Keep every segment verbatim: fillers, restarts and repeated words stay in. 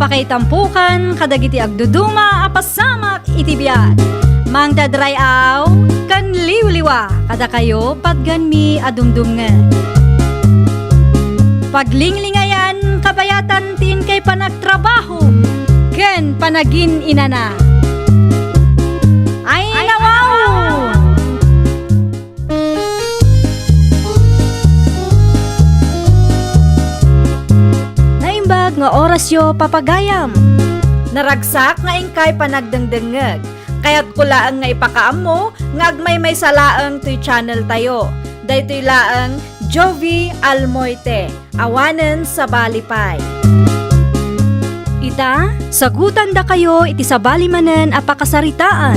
Pakaitampukan kadagiti agduduma a pasamak iti biag. Mangted ray-aw ken liwliwa kadakayo patgenmi a dumdumngeg. Paglinglingayan kabayatan ti inkay panagtrabaho ken panagin-inana. Ay, nawaw! Naimbag nga orasyo, papagayam. Naragsak nga inkay panagdengdengngeg. Kayatko laeng nga ipakaammo nga agmaymaysa laeng toy channel tayo. Daytoy laeng Jovi Almoite. Awanen sabali pay. Ita, sagutandakayo iti sabali manen a pakasaritaan.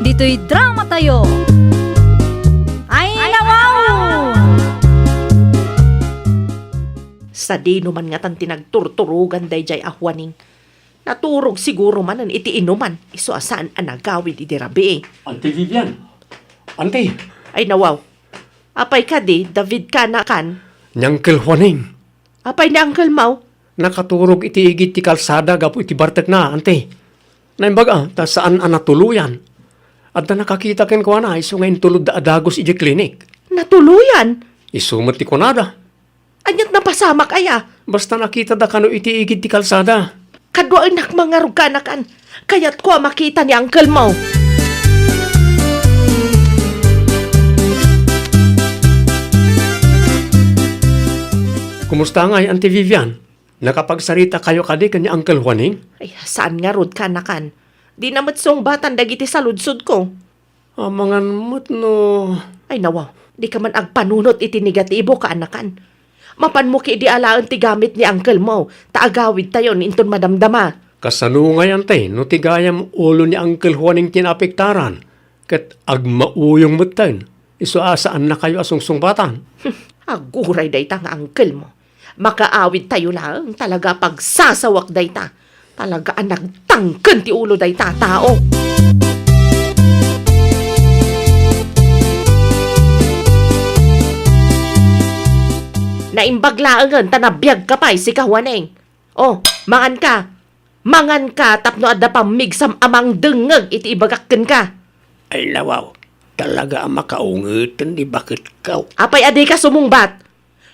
Ditoy drama tayo. Ay, nawaw! Sadino man ngatan ti nagturturogan daydiay a Juaning? Naturog siguro manen iti inuman, isu a saan a nagawid iti rabii. Auntie Vivian! Auntie! Ay, nawaw. Apay kadi, David kanakan? Ni Uncle Juaning. Apay ni Uncle Mau? Nakaturog iti igid ti kalsada gapu iti bartekna, Auntie. Naimbag a, ta saan a natuloyan. Adda nakakita kenkuana, isu nga intulodda a dagus idiay klinik. Natuloyan? Isu met ti kunada. Ania't napasamak aya? Basta nakitada kano iti igid ti kalsada. Kaduaennak mangarog kanakan. Kayatko a makita ni Uncle Mau. Kumusta ngay, Auntie Vivian? Nakapagsarita kayo kadi ken ni Uncle Juaning? Ay, saan ngarud kanakan? Dina met sungbatan dagiti saludsodko. Amangan met no... Ay, nawaw, dika man agpanunot iti negatibo, kaanakan. Mapanmo ketdi alaen ti gamit ni Uncle Mau, ta agawidtayon inton madamdama. Kasano ngay, Auntie, no ti gayam ulo ni Uncle Juaning ti naapektaran, ket agmauyong metten, isu a saannakayo a sungsungbatan? Aguray dayta nga Uncle Mau. Makaawidtayo laeng, talaga a pagsasawak dayta. Talaga a nagtangken ti ulo dayta a tao. Naimbag laengen ta nabiagka pay, sika Juaning. O, manganka. Manganka tapno adda pammigsam a mangdengngeg iti ibagak kenka. Ay, nawaw, talaga a makaungeten ti baketko. Apay a dika sumungbat?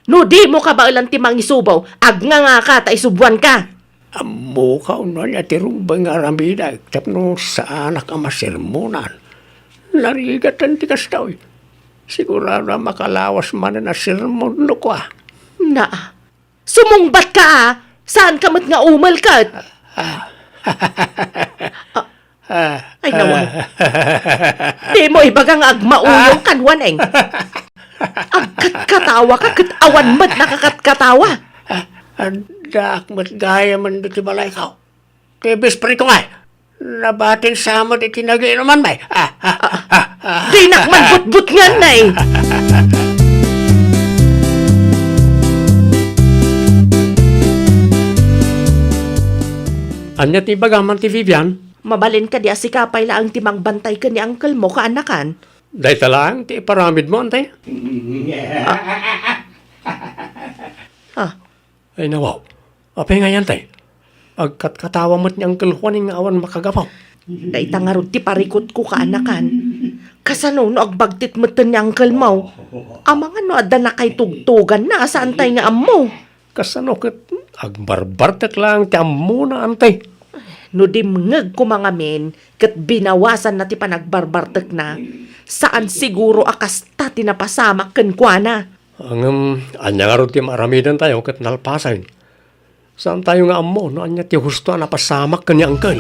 No dimo kabaelan ti mangisubaw, agngangaka ta isubuanka. Ammoka no ania ti rumbeng nga aramidek tapno saanak a masermonan. Narigat ti kastoy. Sigurado a makalawas manen a sermon no kua. Naa, sumungbatka a! Saanka met nga umel ket... Ah. Ah, ay, nawaw. Dimo ibaga nga agmauyong kan Juaning. Agkatkatawa ka ket awan met nakakatkatawa. Ah, addaak met gayamen ditoy balayko. Ti best friend ko ngay, nabatin sa met iti nagiinuman, bay. Ah, ah, ah, ah. Dinak man butbutngan, nay. Ania ti ibagam, Auntie Vivian? Mabalin kadi a sika pay laeng ti mangbantay ken ni Uncle Mau, kaanakan? Dayta laeng ti iparamidmo, Auntie. Ah. Ah. Ay, nawaw. Apay ngay, Auntie? Agkatkatawa met ni Uncle Juaning nga awan makagapu. Dayta ngarud ti parikutko, kaanakan. Kasano no agbagtit metten ni Uncle Mau? Amangan no adda nakaitugtuganna a saantay nga ammo. Kasano ket agbarbartek laeng ti ammona, Auntie? No dimngeg koma ngamin ket binawasanna ti panagbarbartekna, saan siguro a kasta ti napasamak kenkuana. Ngem ania ngarud ti maaramidentayo ket nalpasen? Saantayo nga ammo no ania ti husto a napasamak ken ni Uncle.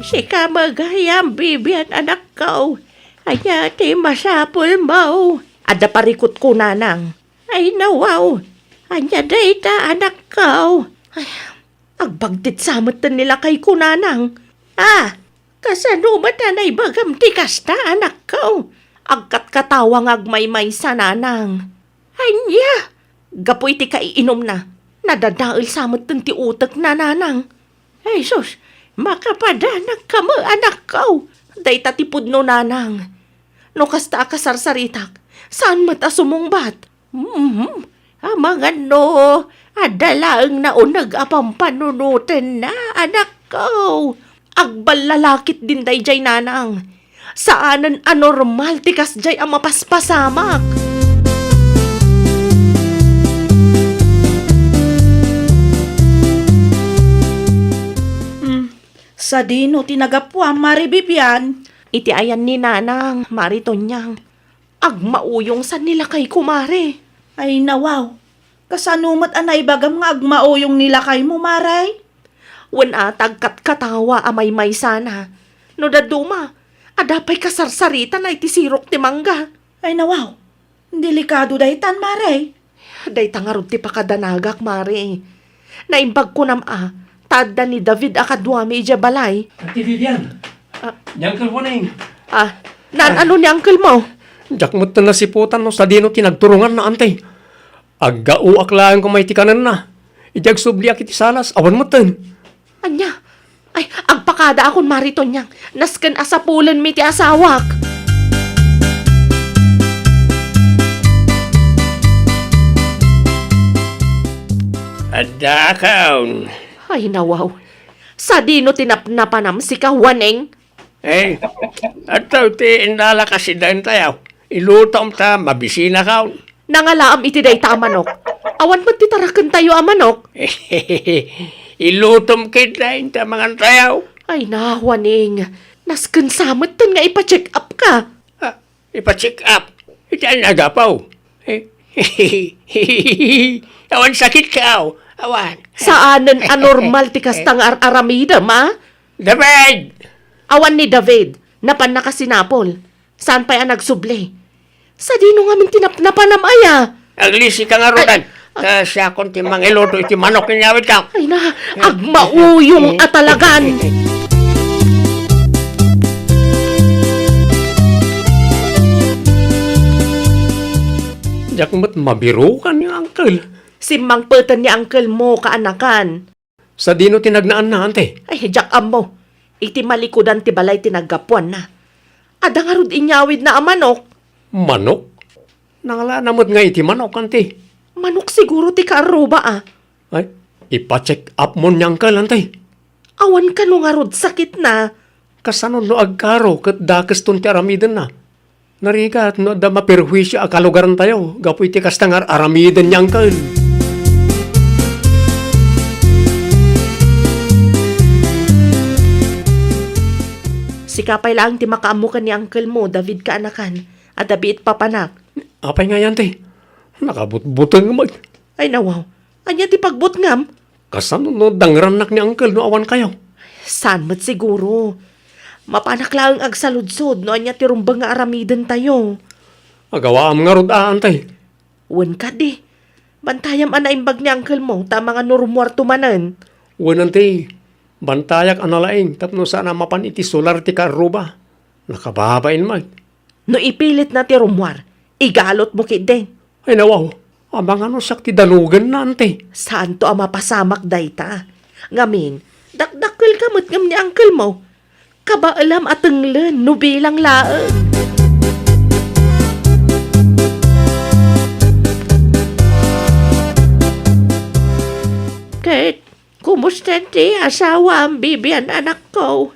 Sika met gayam, Vivian, anakko. Ania ti masapulmo? Adda parikutko, nanang. Ay, nawaw. Ania dayta, anakko? Ay, agbagtit sa metten ni lakayko, nanang. Ah, kasano met a naibagam ti kasta, anakko? Agkatkatawa nga agmaymaysa, nanang. Ania? Gapu iti kaiinumna, nadadael sa metten ti utekna, nanang. Ay, sus, makapadanagka met, anakko. Dayta ti pudno, nanang. No kasta a kasarsaritak, saan met a sumungbat? Hmm, amangan no, adda laeng nauneg a pampanunotenna, anakko. Agballalakitdin daydiay, nanang. Saanen a normal ti kasdiay a mapaspasamak. Hmm, sadino ti nagapuam, Mare Bibian? Iti ayan ni nanang, Mare Tonyang. Agmauyongsan ni lakayko, Mare. Ay, nawaw. Kasano met a naibagam nga agmauyong ni lakaymo, Mare? Wen a, ta agkatkatawa a maymaysana. No dadduma, adda pay kasarsaritana iti sirok ti mangga. Ay, nawaw. Delikado daytan, Mare. Dayta ngarud ti pakadanagak, Mare. Naimbag kunam a, ta adda ni David a kaduami idiay balay. Ate Vivian! Ah. Ni Uncle Boning! Ah, naan-ano ni uncle mo? Diak metten nasiputan no sadino ti nagturonganna, ante. Aggaoak laeng koma iti kanenna. Idi agsubliak iti salas, awan metten. Ania? Ay, agpakadaakon, Mare Tonyang. Nasken a sapulenmi ti asawak. Adda akon. Ay, nawaw. Sadino ti napnapanam, sika, Waneng? Eh, adtoy ti inalak a sidaentayo. Ilutom ta mabisinakon. Nangalaam iti dayta a manok. Awan met ti tarakentayo a manok. Ilutom ketdi ta mangantayo. Ay, nawaning. Nasken sa metten nga ipa-check up ka. Ah, ipa-check up? Iti ania a gapu? Eh, awan sakit ka, aw. Awan. Saanen a normal ti kasta nga ar-aramidem, a? David! Awan ni David. Napanna ka sinapol. Saan pay a nagsubli? Sadino ngamin ti napnapanam aya? Aglisi ka ngaruden. Ay, ah. Ta siakon ti mangiluto iti manok, inyawid ka. Ay na, agmauyong a talagan. Diak met mabirukan ni uncle. Simmangpeten ni uncle mo, kaanakan. Sadino ti nagnaanna, ante? Ay, diak ammo. Iti malikudan ti balay ti naggapuanna. Adda ngarud inyawidna a manok. Manok? Nangalaanna met nga iti manok, ante? Manok siguro ti kaarruba, a. Ay, ipa-check up mon ni uncle, ante. Awan kano ngarud sakitna. Kasano no agkaro ket dakeston ti aramidenna? Narigat no adda maperhuisio a kalugarantayo gapu iti kasta nga ar-aramiden ni uncle. Sika pay laeng ti makaammo ken ni uncle mo, David, kaanakan. Adda biit papanak. Apay ngay, ante? Nakabutbuteng met. Ay, nawaw. Ania ti pagbutngam? Kasano no dangrannak ni uncle no awan kayo? Saan met siguro. Mapanak laeng agsaludsod no ania ti rumbeng nga aramidentayo. Agawaam ngarud a, ante. Wen kadi. Bantayam a naimbag ni uncle mo, ta amangan no rummuarto manen. Wen, ante. Bantayak a nalaing tapno saan a mapan iti solar ti kaarruba. Nakababain met. No ipilitna ti rummuar, igalotmo ketdi. Ay, nawaw, amangan no siak ti danugenna, ante. Saanto a mapasamak dayta. Ngamin, dakdakkel ka met ngem ni uncle mo. Kabaelam a tenglen no bilang laeng. Ket, kumusta ti asawaam, Bibian, anakko?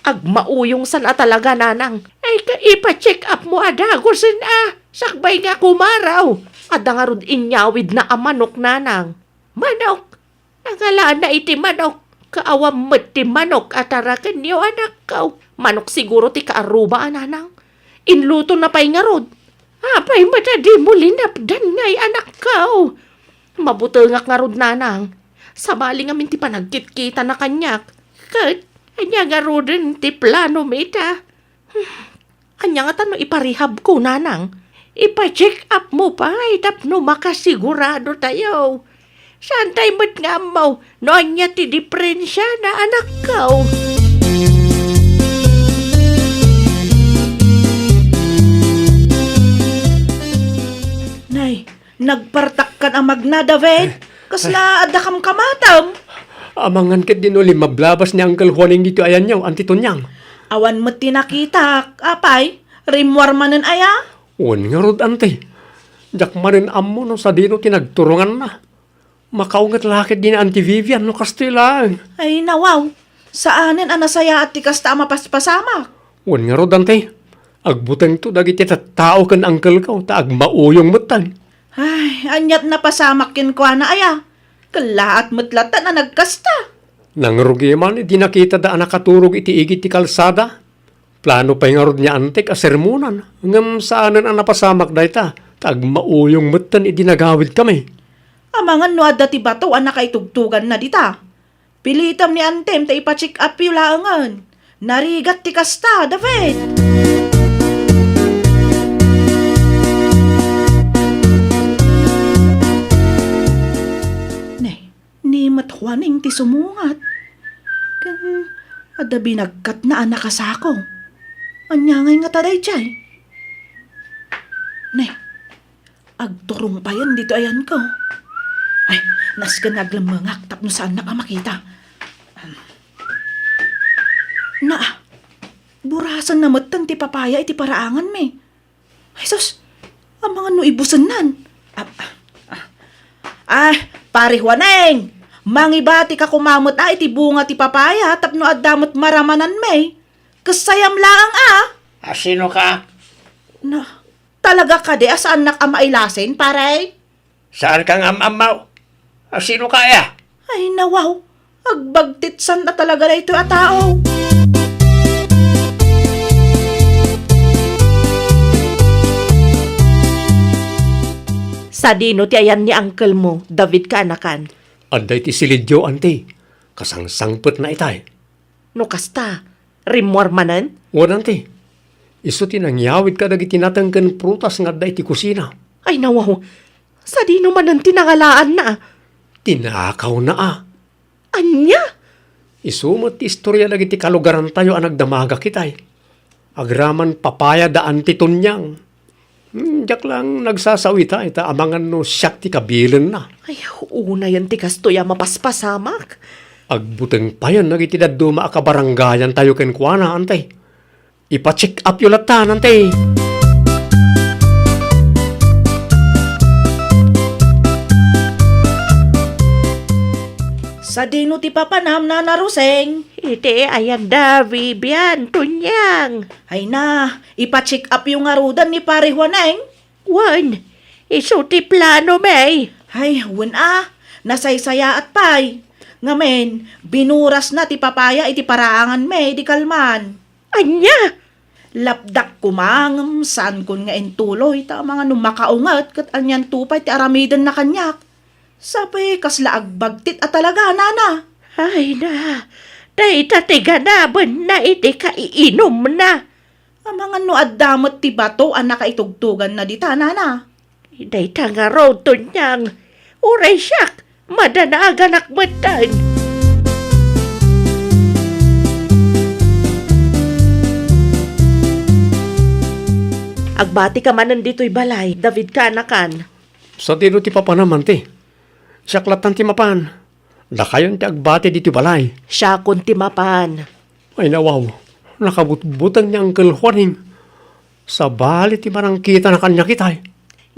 Agmauyongsan a talaga, nanang. Ay, ka ipa-check up mo a dagusen a, sakbay nga kumaraw. Adda ngarud inyawidna a manok, nanang. Manok? Nangalaanna iti manok. Kaawan met ti manok a tarakenyo, anakko. Manok siguro ti kaarruba a, nanang. Inlutona pay ngarud. Apay met a dimo linapdan ngay, anakko? Mabutengak ngarud, nanang. Sabali ngamin ti panagkitkitana kaniak. Ket, ania ngaruden ti plano mi ita? Ania ngata no ipa-rehabko, nanang? Ipa-check up mo pay tapno makasigurado tayo. Saantay met nga ammo no ania ti diferensiana, anakko. Nay, nagpartakkan a magna, David. Kasla adda kamkamatem? Amangan ketdi no limmablabas ni Uncle Juaning ditoy ayanyo, Auntie Tonyang. Awan met ti nakitak, apay. Rimmuar manen aya? Wen ngarud, Auntie. Diak manen ammo no sadino ti nagturonganna. Makaunget la ketdi ni Auntie Vivian no kastoy laeng. Ay, nawaw. Saanen a nasayaat ti kasta a mapaspasamak. Wen ngarud, Auntie. Agbutengto dagiti tattao ken angkelko ta agmauyong metten. Ay, aniat napasamak kenkuana aya? Kellaat met latta a nagkasta. Nangrugi man idi nakitada a nakaturog iti igid ti kalsada. Plano pay ngarud ni Auntiek a sermonan, ngem saanen a napasamak dayta, ta agmauyong metten idi nagawidkami. Amangan no adda ti bato a nakaitugtuganna dita. Pilitem ni Antem ta ipa-check up-yo laengen. Narigat ti kasta, David! Ne, ni met Juaning ti sumungat. Ken adda binagkatna a nakasako. Ania ngay ngata daydiay? Ne, agturong payen ditoy ayanko. Ay, nasken nga aglemmengak tapno saannak a makita. Na, burasenna metten ti papaya iti paraanganmi. Ay, sus! Amangan no ibusennan. Ah, ah, ah. Ah, Pare Juaneng! Mangibatika koma met a iti bunga ti papaya tapno adda met maramananmi. Kessayam laeng a. A, sino ka? Na, talaga kadi a saannak a mailasin, pare? Saanka nga am-ammaw? A, sino ka aya? Ay, nawaw. Agbagtitsan a talaga daytoy a tao. Sadino ti ayan ni uncle mo, David kaanakan? Adda iti silidyo, Auntie. Kasangsangpetna itay. No kasta, rimmuar manen? Wen, Auntie. Isu ti nangyawid kadagiti nateng ken prutas nga adda iti kusina. Ay, nawaw. Sadino manen ti nangalaanna? Tinakawna a. Ania? Isu met ti istoria dagiti kalugarantayo a nagdamagak itay. Agraman papaya da Auntie Tonyang. Hmm, diak lang nagsasawita ita amangan no siak ti kabilenna. Ay, unayen ti kastoy a mapaspasamak. Agbuteng payen dagiti dadduma a kabarangayantayo kenkuana, Auntie. Ipa-check up-yo latta, Auntie. Sadino ti papanam, Nana Roseng? Iti ayan da Vivian, Tonyang. Ay na, ipa-check up-yo ngaruden ni Pare Juaneng? Wen, isu ti planomi. Ay, wen a, nasaysayaat pay. Ngamin, binurasna ti papaya iti paraanganmi idi kalman. Ania? Lapdak koma ngem saankon nga intuloy ta amangan no makaunget ket anianto pay ti aramidenna kaniak. Sapay kasla agbagtit a talaga, nana. Ay na, dayta ti ganabenna iti kaiinumna. Amangan no adda met ti bato a nakaitugtuganna dita, nana. Dayta ngarud, Tonyang. Uray siak, madanaganak metten. Agbatika manen ditoy balay, David kaanakan. Sadino ti papanam, Auntie? Siak lattan ti mapan. Dakayon ti agbati ditoy balay. Siakon ti mapan. Ay, nawaw, nakabutbuteng ni Uncle Juaning. Sabali ti manangkitana kaniak itay.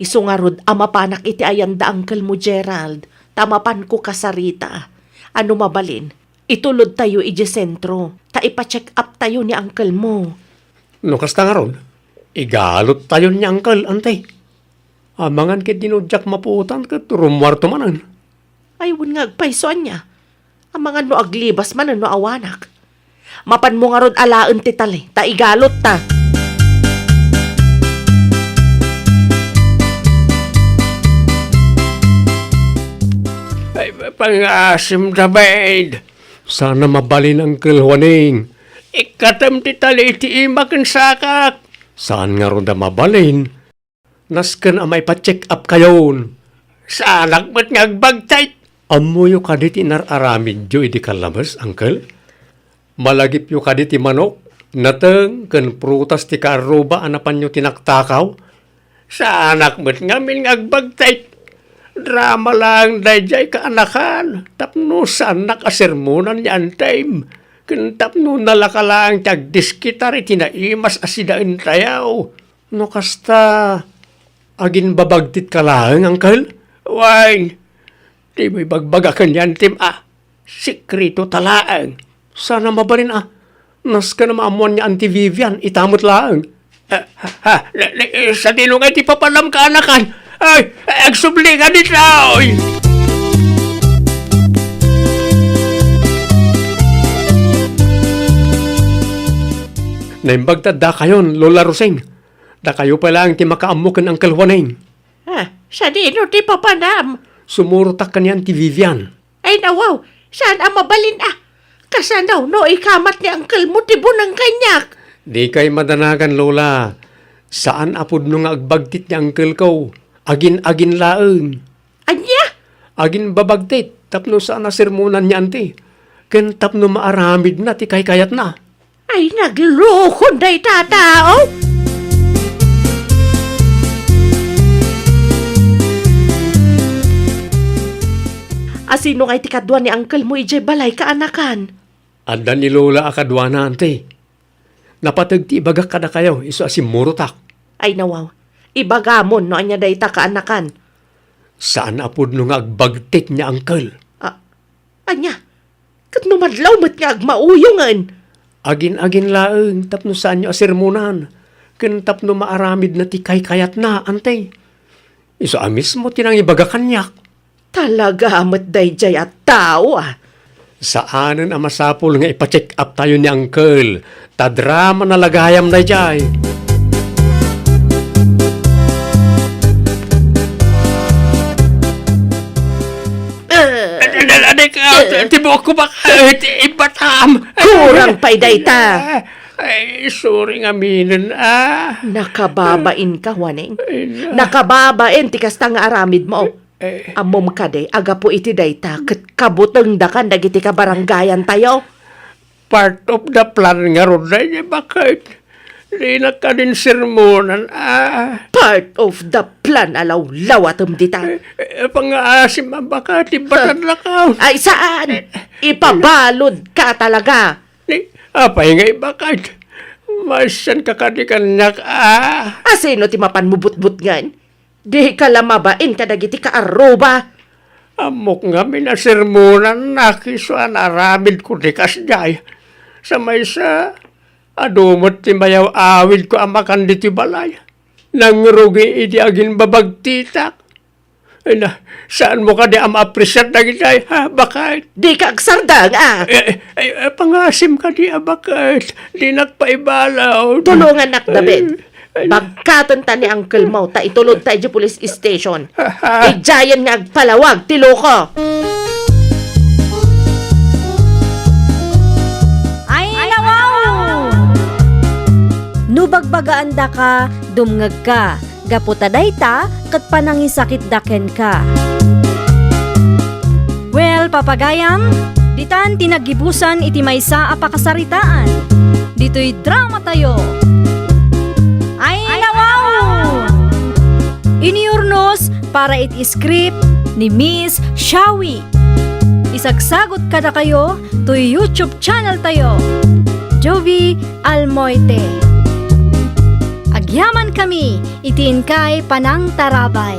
Isu ngarud a mapanak iti ayan da uncle mo, Gerald, ta mapanko kasarita. A no mabalin, itulodtayo idiay sentro, ta ipa-check up tayo ni uncle mo. No kasta ngarud, igaluttayon ni uncle, Auntie. Amangan ketdi no diak mapuotan ket rummuarto manen. Ay, wen nga agpayso, ania? Amangan no aglibas manen no awanak. Mapanmo ngarud alaen ti tali, ta igalut ta. Ay, pangasim, David. Saan a mabalin, Uncle Juaning. Ikkatem ti tali iti ima ken sakak. Saan ngarud a mabalin. Nasken a maipa-check up kayon. Saanak met nga agbagtit. Ammoyo kadi ti inar-aramidyo idi kallabes, uncle? Malagipyo kadi ti manok, nateng, ken prutas ti kaarruba a napanyo tinaktakaw? Saanak met ngamin nga agbagtit. Drama laeng daydiay kaanakan, tapno saannak a sermonan ni Antem. Ken tapno nalaka laeng ti agdiskitar iti naimas a sidaentayo. No kasta, aginbabagtitka laeng, Uncle? Wen, dimo ibagbaga ken ni Auntie a, sekreto ta laeng. Saan a mabalin a, nasken a maammoan ni Auntie Vivian, ita met laeng. Ah, ha, ha, ne, ne, eh, sadino nga iti papanam, kaanakan? Ay, agsubli ka dita, oy! Naimbag ta dakayon, Lola Rosing. Dakayo pay laeng ti makaammo ken Uncle Juaning. Ah, sadino ti papanam? Sumurotak ken ni Auntie Vivian. Ay, nawaw, saan a mabalin a. Kasano no ikamat ni uncle mo ti buneng kaniak? Dikay madanagan, Lola. Saan a pudno nga agbagtit ni uncle ko. Agin-agin laeng. Ania? Aginbabagtit tapno saan a sermonan ni Auntie. Ken tapno maaramidna ti kaykayatna. Ay, naglukon dayta a tao! Asino ngay ti kadua ni uncle mo idiay balay, kaanakan? Adda ni Lola a kaduana, Auntie. Napateg ti ibagak kadakayo, isu a simmurotak. Ay, nawaw. Ibagamon no ania dayta, kaanakan. Saan a pudno nga agbagtit ni uncle. Ah, ania? Ket no madlaw met nga agmauyongen? Agin-agin laeng tapno saanyo a sermonan, ken tapno maaramidna ti kaykayatna, Auntie. Isu a mismo ti nangibaga kaniak. Talaga met daydiay a tao, a. Saanen a masapul nga ipa-check up tayo ni Uncle. Ta drama na lagayam daydiay. Eh. Adik, ah, ti buokko baka, eh, ti ibatam. Kurang pay dayta. Ay, sorry nga minen, ah. Nakababain ka, Juaning. Ay, na. Nakababain ti kasta nga aramid mo. Eh. Ammom kadi, agapu iti dayta, ket kabutengdakan dagiti kabarangayan tayo. Part of the plan ngarud daydiay, baket. Dinak kadin sermonan, ah. Part of the plan a lawlawatem dita. Eh, eh, pangaasim a baka ti batad lakaw. Ay, saan? Eh, eh, ipabalud ka talaga. Ni, apay nga ibakat? Maisyan ka kadi kaniak, ah. Asino ti mapan mo butbutngen? Dika la mabain kadagiti kaarruba. Ammok ngamin a sermonannak isu a naaramidko ti kasdiay. Sa maysa, adu met ti mayaw-awidko a makan ditoy balay. Nangrugi idi aginbabagtitak. Ay na, saanmo kadi a maapresiar dagitay, ha, baket? Dika agsardeng, ah. Eh, eh, eh, pangaasim kadi a baket? Dinak paibalaw. Tulongannak, David. Eh, eh. Bagkaten ta ni uncle mo, ta itulod ta idiay police station. Idiayen nga agpalawag ti loko. Ay, nawaw! No bagbagaandaka, dumngegka. Gapu ta dayta ket panangisakitda kenka. Well, papagayam, ditan ti naggibusan iti maysa a pakasaritaan. Ditoy dramatayo. Ay, nawaw! Inurnos para iti script ni Miss Shawi. Isagsagut kadakayo toy YouTube channel tayo, Jovi Almoite. Agyaman kami iti inkay panangtarabay.